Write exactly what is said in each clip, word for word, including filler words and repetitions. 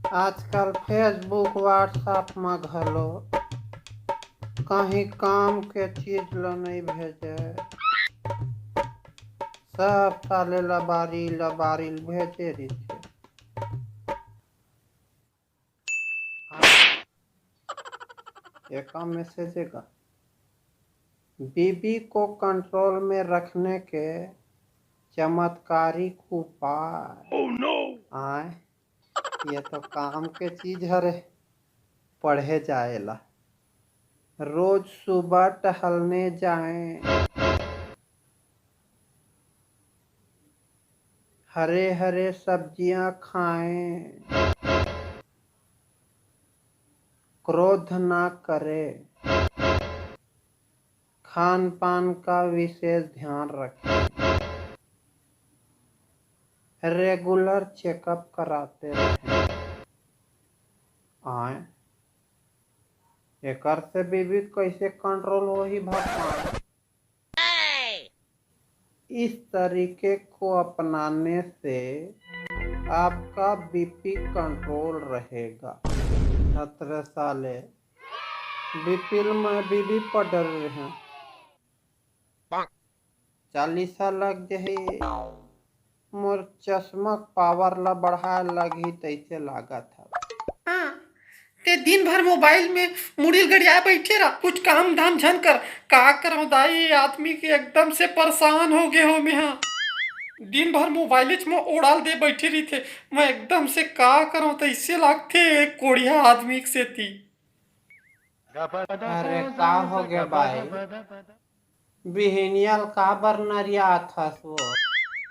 आजकल Facebook, WhatsApp म घलो कहीं काम के चीज ल नइ भेजे, सब साले लबारी लबारी ल भेजे रहिथे। एका मैसेज एका, बीबी को कंट्रोल में रखने के चमत्कारिक उपाय। आय, ये तो काम के चीज हरे, पढ़े जाए ला। रोज सुबह टहलने जाएं, हरे हरे सब्जियां खाएं, क्रोध ना करें, खान पान का विशेष ध्यान रखें, रेगुलर चेकअप कराते रहें। आय, एकर से बीबी कैसे कंट्रोल होही भगवान? इस तरीके को अपनाने से आपका बीपी कंट्रोल रहेगा। छत्र साले, बीपी ल मैं बीबी पर डर रहे हैं। चालीसा लग जही, मोर चश्मा पावर ला बढ़ाए लगही तैसे लागत हवे। हाँ, ते दिन भर मोबाइल में मुड़ी ल गड़ियाए बैठे रह, कुछ काम धाम झन कर। का करव दाई, ये आदमी के एकदम से परेशान हो गे हो मेहा। दिन भर मोबाइल में ओड़ाल दे बैठे रहिथे, मैं एकदम से का करव तैसे लागथे कोढ़िया आदमी के सेती। अरे का हो गे बाई, बिहनिया ल काबर नरियात हस वो?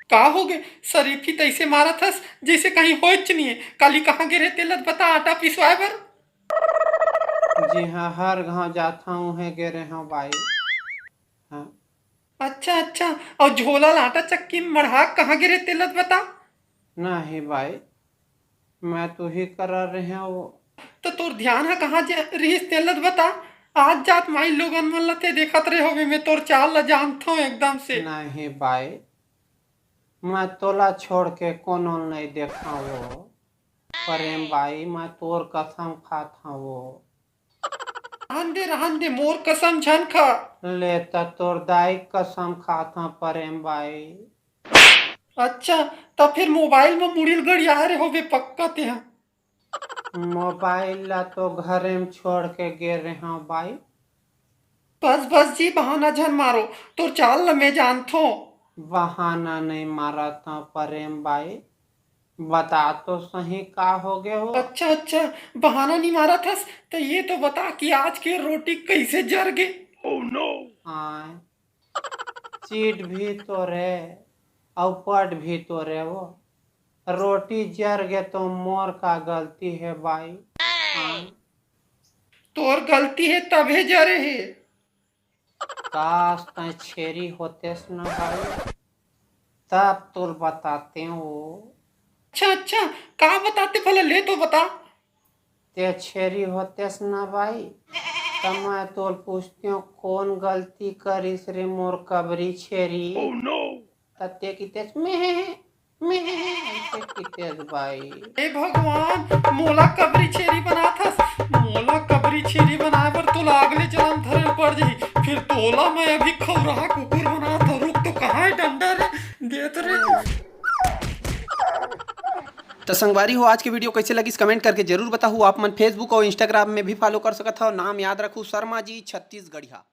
का हो गे, शरीफी तैसे मारत हस जैसे कहीं होच नहीं है। काली कहाँ गे रहे तेला बता, आटा पिसवाए बर? जी हाँ, हर गांव जात हूँ, उहें गे रहे हूँ बाई। हाँ। अच्छा अच्छा, और झोला लाटा चक्की में मढ़ा कहाँ गे रहे तेला बता? नहीं बाई, मैं तो ही करा रहे हूँ वो। तो तोर ध्यान ह कहाँ जा रिहिस तेला बता? आज जात माई लोगन मन ल ते देखत रहे होबे, मैं तोर चाल ल जानथों एकदम से। नहीं बाई, मैं तोला छोड़ के कोनो ल नहीं देखा वो। प्रेम बाई, मैं तोर कसम खात हूँ वो। रहन दे, रहन दे, मोर कसम झन खा। ले त तोर दाई कसम खात हूँ प्रेम बाई। अच्छा, त फिर मोबाइल में मुड़ी ल गड़िया रहे होबे पक्का तेहा। मोबाइल ला तो घरे में छोड़ के गे रहे हूँ बाई। बस बस जी, बहाना झन मारो, तोर चाल ल मैं जानथों। बहाना नहीं मारत हूँ प्रेम बाई, बता तो सही का हो गे हो। अच्छा अच्छा, बहाना नहीं मारत हस, त ये तो बता कि आज के रोटी कैसे जर गे? आय, चीट भी तोरे अउ पट भी तोरे वो। रोटी जर गे तो मोर का गलती हे बाई? हाँ। तोर गलती हे तभे जरे हे। काश तैं छेरी होतेस न बाई, तब तोल बताते वो। अच्छा अच्छा, का बताते भला, ले तो बता। ते छेरी होतेस ना बाई, त मैं तोल पूछतेंव, कौन गलती करिस रे मोर कबरी छेरी? त ते कितेस, में, में, ऐसे कितेस बाई। हे भगवान, मोला कबरी छेरी बनाथस, मोला कबरी छेरी बनाए बर तोला अगले जन्म धरे ल पड़ जाही, फिर तोला मैं अभी खौरहा कुकुर बनाथंव। रुक तो, कहाँ हे डंडा रे, देत रे। त संगवारी हो, आज के वीडियो कैसे लगिस, कमेंट करके जरूर बताहू। आप मन Facebook और Instagram में भी फॉलो कर सकत हव। नाम याद रखू, शर्मा जी छत्तीसगढ़िया।